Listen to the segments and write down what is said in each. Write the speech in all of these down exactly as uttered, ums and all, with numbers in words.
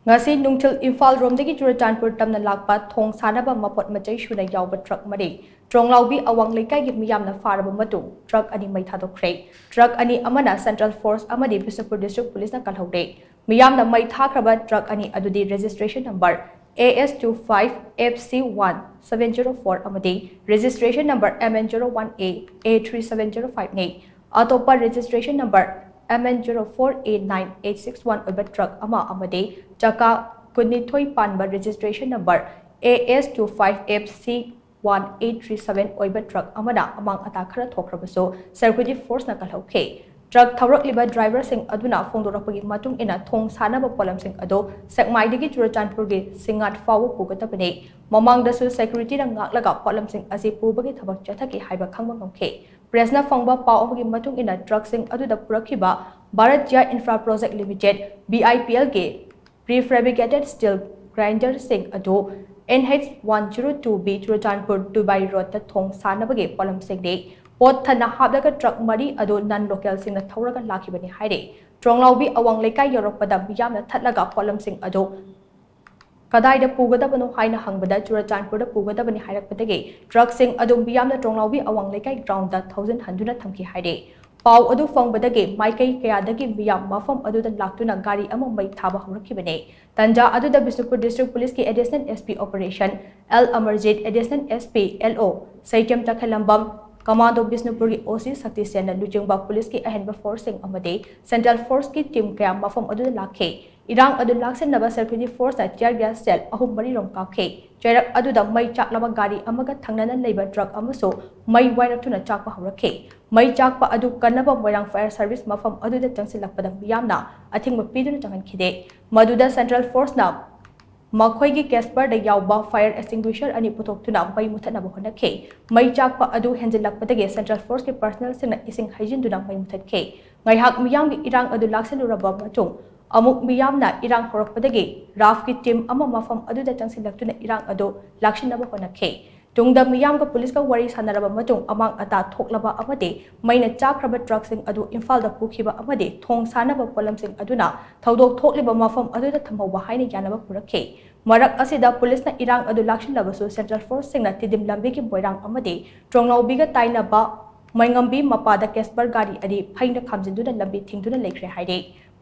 ꯉꯁꯤ ꯅꯨꯡꯊꯤꯜ ꯏꯝꯐꯥꯜ ꯔꯣꯝꯗꯒꯤ ꯆꯨꯔꯆꯥꯟꯄꯨꯔ ꯇꯝꯅ ꯂꯥꯛꯄ ꯊꯣꯡ ꯁꯥꯅꯕ ꯃꯄꯣꯠ ꯃꯆꯩ ꯁꯨꯅ ꯌꯥꯎꯕ ꯇ꯭ꯔꯛ ꯃꯔꯤ ꯇ꯭ꯔꯣꯡꯂꯥꯎꯕꯤ ꯑꯋꯥꯡ ꯂꯩꯀꯥꯏꯒꯤ ꯃꯤꯌꯥꯝꯅ ꯐꯥꯔꯕ ꯃꯇꯨꯡ ꯇ꯭ꯔꯛ ꯑꯅꯤ ꯃꯩ ꯊꯥꯗꯣꯛꯈ꯭ꯔꯦ꯫ ꯇ꯭ꯔꯛ ꯑꯅꯤ ꯑꯃꯅ ꯁꯦꯟꯇ꯭ꯔꯦꯜ ꯐꯣꯔꯁ ꯑꯃꯗꯤ ꯕꯤꯁꯅꯨꯄꯨꯔ ꯗꯤꯁꯇ꯭ꯔꯤꯛ ꯄꯨꯂꯤꯁꯅ ꯀꯜꯍꯧꯔꯦ꯫ ꯃꯤꯌꯥꯝꯅ ꯃꯩ ꯊꯥꯈ꯭ꯔꯕ ꯇ꯭ꯔꯛ ꯑꯅꯤ ꯑꯗꯨꯗꯤ registration number A S two five F C one seven zero four ꯑꯃꯗꯤ registration number M N zero one A A three seven zero five ꯅꯤ꯫ ꯑꯇꯣꯞꯄ registration number M N zero four A nine eight six one ꯑꯣꯏꯕ truck ꯑꯃ ꯑꯃꯗꯤ ꯆꯀꯥ ꯀꯨꯟꯅꯤꯊꯣꯏ ꯄꯥꯟꯕ registration number A S two five F C one eight three seven ꯑꯣꯏꯕ truck ꯑꯃꯅ ꯑꯃꯥꯡ ꯑꯇꯥ ꯈꯔ ꯊꯣꯛꯈ꯭ꯔꯕꯁꯨ ꯁꯦꯀ꯭ꯌꯨꯔꯤꯇꯤ ꯐꯣꯔꯁꯅ ꯀꯜꯍꯧꯈꯤ꯫ ꯇ꯭ꯔꯛ ꯊꯧꯔꯛꯂꯤꯕ ꯗ꯭ꯔꯥꯏꯚꯔꯁꯤꯡ ꯑꯗꯨꯅ ꯐꯣꯡꯗꯣꯔꯛꯄꯒꯤ ꯃꯇꯨꯡ ꯏꯟꯅ ꯊꯣꯡ ꯁꯥꯅꯕ ꯄꯣꯠꯂꯝꯁꯤꯡ ꯑꯗꯨ ꯁꯦꯛꯃꯥꯏꯗꯒꯤ ꯆꯨꯔꯆꯥꯟꯄꯨꯔꯒꯤ ꯁꯤꯡꯉꯥꯠ ꯐꯥꯎꯕ ꯄꯨꯒꯗꯕꯅꯤ꯫ ꯃꯃꯥꯡꯗꯁꯨ ꯁꯦꯀ꯭ꯌꯨꯔꯤꯇꯤꯅ ꯉꯥꯛꯂꯒ ꯄꯣꯠꯂꯝꯁꯤꯡ ꯑꯁꯤ ꯄꯨꯕꯒꯤ ꯊꯕꯛ ꯆꯠꯊꯈꯤ ꯍꯥꯏꯕ ꯈꯪꯕ ꯉꯝꯈꯤ꯫ ꯄ꯭ꯔꯦꯁꯅ ꯐꯪꯕ ꯄꯥꯎ ꯑꯃꯒꯤ ꯃꯇꯨꯡ ꯏꯟꯅ ꯇ꯭ꯔꯛꯁꯤꯡ ꯑꯗꯨꯗ ꯄꯨꯔꯛꯈꯤꯕ Bharat Jiya infra project limited, B I P L ꯒꯤ prefabricated steel grinderꯁꯤꯡ ꯑꯗꯨ N H one zero two B Churachandpur ꯗꯨꯕꯥꯏ ꯔꯣꯗꯇ ꯊꯣꯡ ꯁꯥꯅꯕꯒꯤ ꯄꯣꯠꯂꯝꯁꯤꯡꯅꯤ꯫ ꯄꯣꯠ ꯊꯟꯅ ꯍꯥꯞꯂꯒ ꯇ꯭ꯔꯛ ꯃꯔꯤ ꯑꯗꯨ ꯅꯟ ꯂꯣꯀꯦꯜꯁꯤꯡꯅ ꯊꯧꯔꯒ ꯂꯥꯛꯈꯤꯕꯅꯤ ꯍꯥꯏꯔꯤ꯫ ꯇ꯭ꯔꯣꯡꯂꯥꯎꯕꯤ ꯑꯋꯥꯡ ꯂꯩꯀꯥꯏ ꯌꯧꯔꯛꯄꯗ ꯃꯤꯌꯥꯝꯅ ꯊꯠꯂꯒ ꯄꯣꯠꯂꯝꯁꯤꯡ ꯑꯗꯨ ꯀꯗꯥꯏꯗ ꯄꯨꯒꯗꯕꯅꯣ ꯍꯥꯏꯅ ꯍꯪꯕꯗ ꯆꯨꯔꯆꯥꯟꯄꯨꯔꯗ ꯄꯨꯒꯗꯕꯅꯤ ꯍꯥꯏꯔꯛꯄꯗꯒꯤ ꯇ꯭ꯔꯛꯁꯤꯡ ꯑꯗꯨ ꯃꯤꯌꯥꯝꯅ ꯇ꯭ꯔꯣꯡꯂꯥꯎꯕꯤ ꯑꯋꯥꯡ ꯂꯩꯀꯥꯏ ꯒ꯭ꯔꯥꯎꯟꯗ ꯊꯧꯖꯤꯟꯍꯟꯗꯨꯅ ꯊꯝꯈꯤ ꯍꯥꯏꯔꯤ꯫ ꯄꯥꯎ ꯑꯗꯨ ꯐꯪꯕꯗꯒꯤ ꯃꯥꯏꯀꯩ ꯀꯌꯥꯗꯒꯤ ꯃꯤꯌꯥꯝ ꯃꯐꯝ ꯑꯗꯨꯗ ꯂꯥꯛꯇꯨꯅ ꯒꯥꯔꯤ ꯑꯃ ꯃꯩ ꯊꯥꯕ ꯍꯧꯔꯛꯈꯤꯕꯅꯤ꯫ ꯇꯟꯖꯥ ꯑꯗꯨꯗ ꯕꯤꯁꯅꯨꯄꯨꯔ ꯗꯤꯁꯇ꯭ꯔꯤꯛ ꯄꯨꯂꯤꯁꯀꯤ additional S P operation L Amarjit, additional S P L O ꯁꯩꯀ꯭ꯌꯝ ꯇꯈꯦꯜꯂꯝꯕꯝ, ꯀꯃꯥꯟꯗꯣ ꯕꯤꯁꯅꯨꯄꯨꯔꯒꯤ O C ꯁꯛꯇꯤꯁꯦꯟꯅ ꯂꯨꯆꯤꯡꯕ ꯄꯨꯂꯤꯁꯀꯤ ꯑꯍꯦꯟꯕ ꯐꯣꯔꯁꯁꯤꯡ ꯑꯃꯗꯤ ꯁꯦꯟꯇ꯭ꯔꯦꯜ ꯐꯣꯔꯁꯀꯤ ꯇꯤꯝ ꯀꯌꯥ ꯃꯐꯝ ꯑꯗꯨꯗ ꯂꯥꯛꯈꯤ꯫ ꯏꯔꯥꯡ ꯑꯗꯨ ꯂꯥꯛꯁꯤꯟꯅꯕ ꯁꯦꯀ꯭ꯌꯨꯔꯤꯇꯤ ꯐꯣꯔꯁꯅ ꯇꯤꯌꯔ ꯒ꯭ꯌꯥꯁ ꯁꯦꯜ ꯑꯍꯨꯝ ꯃꯔꯤ ꯔꯣꯝ ꯀꯥꯞꯈꯤ꯫ ꯆꯩꯔꯛ ꯑꯗꯨꯗ ꯃꯩ ꯆꯥꯛꯂꯕ ꯒꯥꯔꯤ ꯑꯃꯒ ꯊꯪꯅꯅ ꯂꯩꯕ ꯇ꯭ꯔꯛ ꯑꯃꯁꯨ ꯃꯩ ꯋꯥꯏꯔꯛꯇꯨꯅ ꯆꯥꯛꯄ ꯍꯧꯔꯛꯈꯤ꯫ ꯃꯩ ꯆꯥꯛꯄ ꯑꯗꯨ ꯀꯟꯅꯕ ꯃꯣꯏꯔꯥꯡ ꯐꯥꯌꯔ ꯁꯔꯚꯤꯁ ꯃꯐꯝ ꯑꯗꯨꯗ ꯆꯪꯁꯤꯜꯂꯛꯄꯗ ꯃꯤꯌꯥꯝꯅ ꯑꯊꯤꯡꯕ ꯄꯤꯗꯨꯅ ꯆꯪꯍꯟꯈꯤꯗꯦ꯫ ꯃꯗꯨꯗ ꯁꯦꯟꯇ꯭ꯔꯦꯜ ꯐꯣꯔꯁꯅ ꯃꯈꯣꯏꯒꯤ ꯀꯦꯁꯄꯔꯗ ꯌꯥꯎꯕ ꯐꯥꯌꯔ ꯑꯦꯛꯁꯇꯤꯡꯒ꯭ꯋꯤꯁꯔ ꯑꯅꯤ ꯄꯨꯊꯣꯛꯇꯨꯅ ꯃꯩ ꯃꯨꯊꯠꯅꯕ ꯍꯣꯠꯅꯈꯤ꯫ ꯃꯩ ꯆꯥꯛꯄ ꯑꯗꯨ ꯍꯦꯟꯖꯤꯜꯂꯛꯄꯗꯒꯤ ꯁꯦꯟꯇ꯭ꯔꯦꯜ ꯐꯣꯔꯁꯀꯤ ꯄꯔꯁꯅꯦꯜꯁꯤꯡꯅ ꯏꯁꯤꯡ ꯍꯩꯖꯤꯟꯗꯨꯅ ꯃꯩ ꯃꯨꯊꯠꯈꯤ꯫ ꯉꯥꯏꯍꯥꯛ ꯃꯤꯌꯥꯝꯒꯤ ꯏꯔꯥꯡ ꯑꯗꯨ ꯂꯥꯛꯁꯤꯜꯂꯨꯔꯕ ꯃꯇꯨꯡ ꯑꯃꯨꯛ ꯃꯤꯌꯥꯝꯅ ꯏꯔꯥꯡ ꯍꯧꯔꯛꯄꯗꯒꯤ ꯔꯥꯐꯀꯤ ꯇꯤꯝ ꯑꯃ ꯃꯐꯝ ꯑꯗꯨꯗ ꯆꯪꯁꯤꯜꯂꯛꯇꯨꯅ ꯏꯔꯥꯡ ꯑꯗꯨ ꯂꯥꯛꯁꯤꯟꯅꯕ ꯍꯣꯠꯅꯈꯤ꯫ ꯇꯨꯡꯗ ꯃꯤꯌꯥꯝꯒ ꯄꯨꯂꯤꯁꯀ ꯋꯥꯔꯤ ꯁꯥꯟꯅꯔꯕ ꯃꯇꯨꯡ ꯑꯃꯥꯡ ꯑꯇꯥ ꯊꯣꯛꯂꯕ ꯑꯃꯗꯤ ꯃꯩꯅ ꯆꯥꯛꯈ꯭ꯔꯕ ꯇ꯭ꯔꯛꯁꯤꯡ ꯑꯗꯨ ꯏꯝꯐꯥꯜꯗ ꯄꯨꯈꯤꯕ ꯑꯃꯗꯤ ꯊꯣꯡ ꯁꯥꯅꯕ ꯄꯣꯠꯂꯝꯁꯤꯡ ꯑꯗꯨꯅ ꯊꯧꯗꯣꯛ ꯊꯣꯛꯂꯤꯕ ꯃꯐꯝ ꯑꯗꯨꯗ ꯊꯝꯍꯧꯕ ꯍꯥꯏꯅ ꯌꯥꯅꯕ ꯄꯨꯔꯛꯈꯤ꯫ ꯃꯔꯛ ꯑꯁꯤꯗ ꯄꯨꯂꯤꯁꯅ ꯏꯔꯥꯡ ꯑꯗꯨ ꯂꯥꯛꯁꯤꯜꯂꯕꯁꯨ ꯁꯦꯟꯇ꯭ꯔꯦꯜ ꯐꯣꯔꯁꯁꯤꯡꯅ ꯇꯤꯗꯤꯝ ꯂꯝꯕꯤꯒꯤ ꯃꯣꯏꯔꯥꯡ ꯑꯃꯗꯤ ꯇ꯭ꯔꯣꯡꯂꯥꯎꯕꯤꯒ ꯇꯥꯏꯅꯕ ꯃꯩꯉꯝꯕꯤ ꯃꯄꯥꯗ ꯀꯦꯁꯄꯔ ꯒꯥꯔꯤ ꯑꯅꯤ ꯐꯩꯅ ꯈꯥꯝꯖꯤꯟꯗꯨꯅ ꯂꯝꯕꯤ ꯊꯤꯡꯗꯨꯅ ꯂꯩꯈ꯭ꯔꯦ ꯍꯥꯏꯔꯤ꯫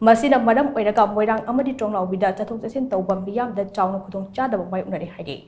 ꯃꯁꯤꯅ ꯃꯔꯝ ꯑꯣꯏꯔꯒ ꯃꯣꯏꯔꯥꯡ ꯑꯃꯗꯤ ꯇ꯭ꯔꯣꯡꯂꯥꯎꯕꯤꯗ ꯆꯠꯊꯣꯛ ꯆꯠꯁꯤꯟ ꯇꯧꯕ ꯃꯤꯌꯥꯝꯗ ꯆꯥꯎꯅ ꯈꯨꯗꯣꯡꯆꯥꯗꯕ ꯃꯥꯌꯣꯛꯅꯔꯦ ꯍꯥꯏꯔꯤ꯫